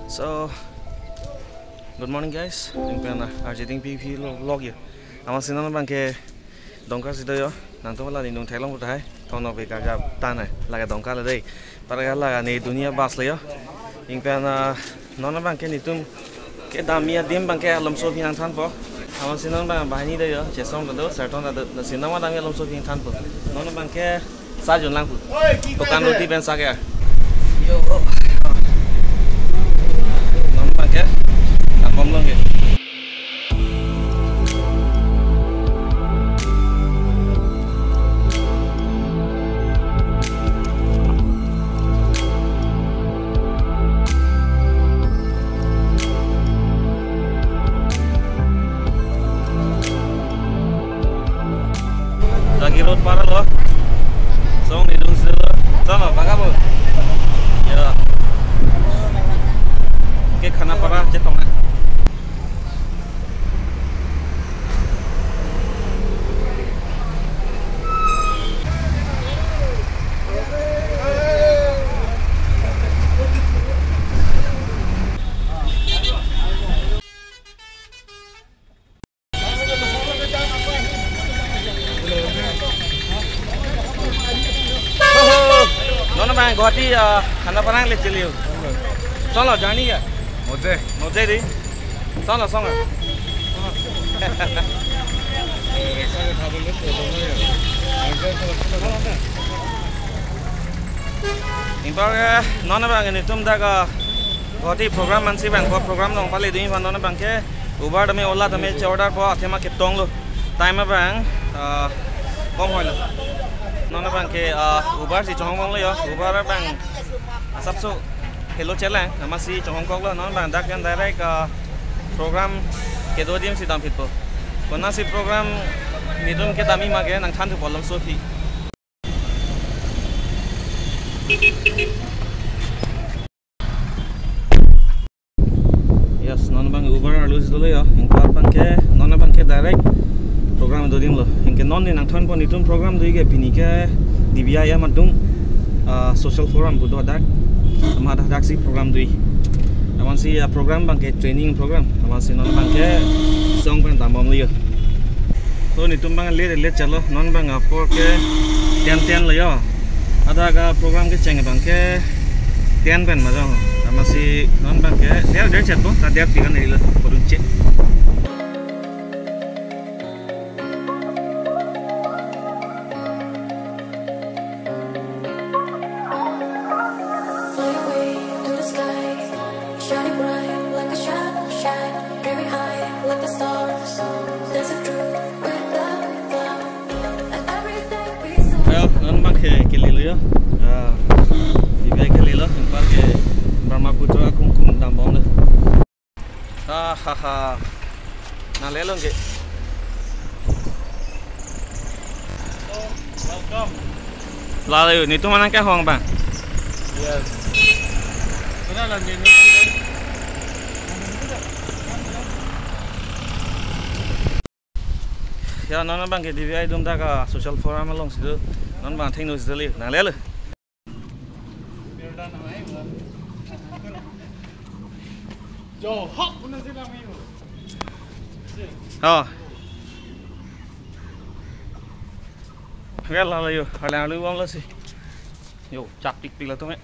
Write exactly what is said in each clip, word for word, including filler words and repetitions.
So, good morning guys. Ingpen arjiding P V vlog ya. Amatsi non abangke Dongka si do yo. Nangtum la ningdung theklong puthot hai. Thonok pe kagap tan hai. Lake Dongka le dei. Para ga lake ne dunia bus le yo. Ingpen, ah, non abangke netum kedamji adim abangke alomso aphi nangthanpo. Amatsi non abang banghini do yo. Chesong do, Serton do. Lasi non abang damji alomso aphi nangthanpo. Non abangke sa jun lang pu. Tokan roti pen sa ke. Yo. Non abangke. Nang bom long ke. Lake road para lo. Song ningdung si lo. Chalo, baka bo. Ya. Ke Khanapara chetong na. Oho, non abang Guwahati, ah, Khanapara le cheliu. Solo, journey ya? Moje. Moje di. Solo, solo. Ingpar, eh, non abang netum dak, ah, Guwahati program mansi abang, ko program nangpale dun aphan non abangke Uber tame Ola tame che-order po athema ketong lo. Time abang, ah, kom hoi lo. Non abangke, ah, Uber si chonghong lo yo. Uber abang asapso helo chelang, amatsi chonghong kok lo. Non abang dak pen direct, ah, program kedo adim si damphitpo. Konatsi program netum kedamji ma ke nangthan thupo alomso aphi. Yes, non abang Uber arlo si dolo ya. Ingpar abangke, non abangke direct program do adim lo. Ingke non ne nangthanpo netum program do ke pini ke D B I M adung, ah, social forum pu do dak. Amat dak si program do. Amatsi, ah, program abangke training program. Amatsi non abangke song pen dam bom lo ya. To netum abang le le chalo, non abang apor ke ten ten lo yo. Ada ka program kecheng abangke ten pen ma jong. Amatsi non abangke der der chetpo, ta der tigan ni lo, porun che. Fly away to the sky, shining bright like a shadow shine, dreaming high like the stars, dancing through without clouds, and everything we saw. Well, non abangke kele lo ya. Ah, D B I kele lo, ingpar ke Brahmaputra kungkung dam bom lo. Ah, ha, ha. Nang le long ke. Welcome. Lalo, netum nangkehong abang. Yes. Kuna la ni. Ya, non abangke D B I atum dak social forum along si do. Non abang thengno si do le. Nang le lo. Oh. Well, lalo yo, alang alu bom lo si. Yo, chak pikpik latum eh.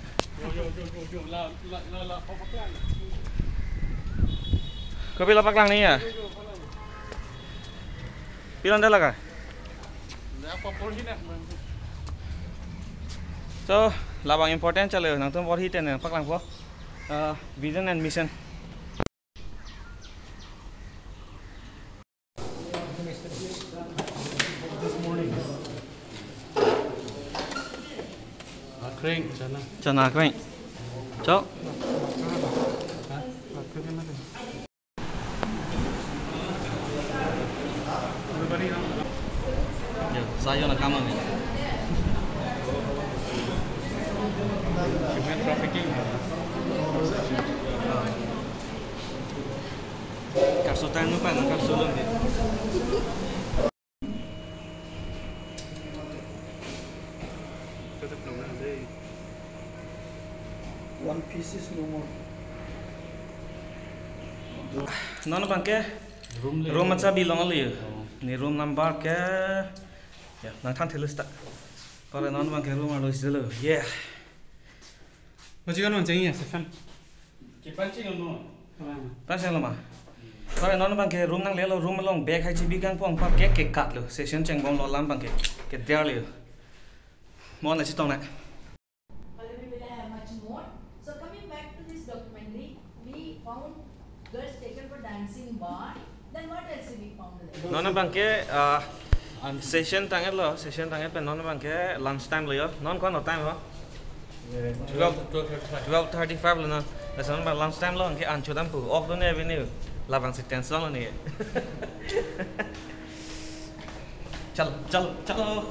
Kopi la paklang ni ya? Pilan de laka? So, labang important chale, nangtum bor hi ten paklangpo. Uh, vision and mission. Akreng, chana. Chana akreng. Cho. Yo, sayo na kamang ni. Human trafficking. Kapsul tang nu pan, kapsul lom di. One piece is no more. Non abangke room le. Room achabi long aliyo. Oh. Ne room number ke, ya, nangthan thelu sta. Pare non abangke room arlo isi lo. Yeah. Majikan mancing ya, Stephen. Kepancing lo. Pancing lo ma. Pare non abangke room nanglelo, room along bag hai chibi kangpong, par ke kekat lo. Session chengbomlo, alam abangke kedia lo. Mo na chetong na. Pallavi, will I have much more? So coming back to this documentary, we found girls taken for dancing bar. Then what else we found there? Non abangke, ah, session tang-etlo, session tang-et pen non abangke lunch time lo yo. Non ko-an time ho? Twelve, twelve thirty-five. Twelve thirty-five lo non. Lason abang lunch time lo, anke an chodam pu. Ok do ne avenue. Labangsi tension lo ne. Chalo, chalo, chalo.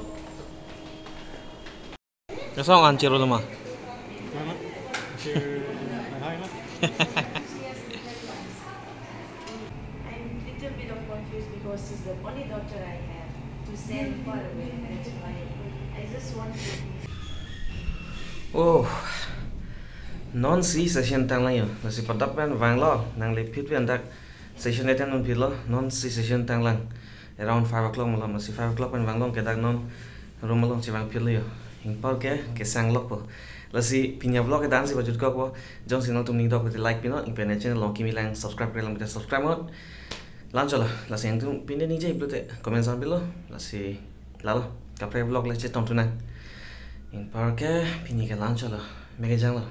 Lason an chiro lo ma. Mama, sure, hi, ma. I'm little bit of confused because she's the only daughter I have to send far away. That's why I just want to be. Oh, non si session tanglang yo. Lasi padap pen vanglo, nangli phit pen dak session attend un phitlo, non si session tanglang. Around five o'clock malom, lasi five o'clock pen vanglong ke dak non room along chevang phitlo yo. Ingpar ke, kesang lok po. Lasi pini a-vlog ke la-an si pajutkokpo. Jongsi nangtum ning dok pulote like pinon, ingpen channel along kimi lang subscribe kre lang pulote subscribe non. La-an cholo, lasi nangtum pini ningje pulote comment san pilo, lasi lalo, kaprek vlog le chetong thu nang. Ingpar ke pini ke la-an cholo, me kejang lo.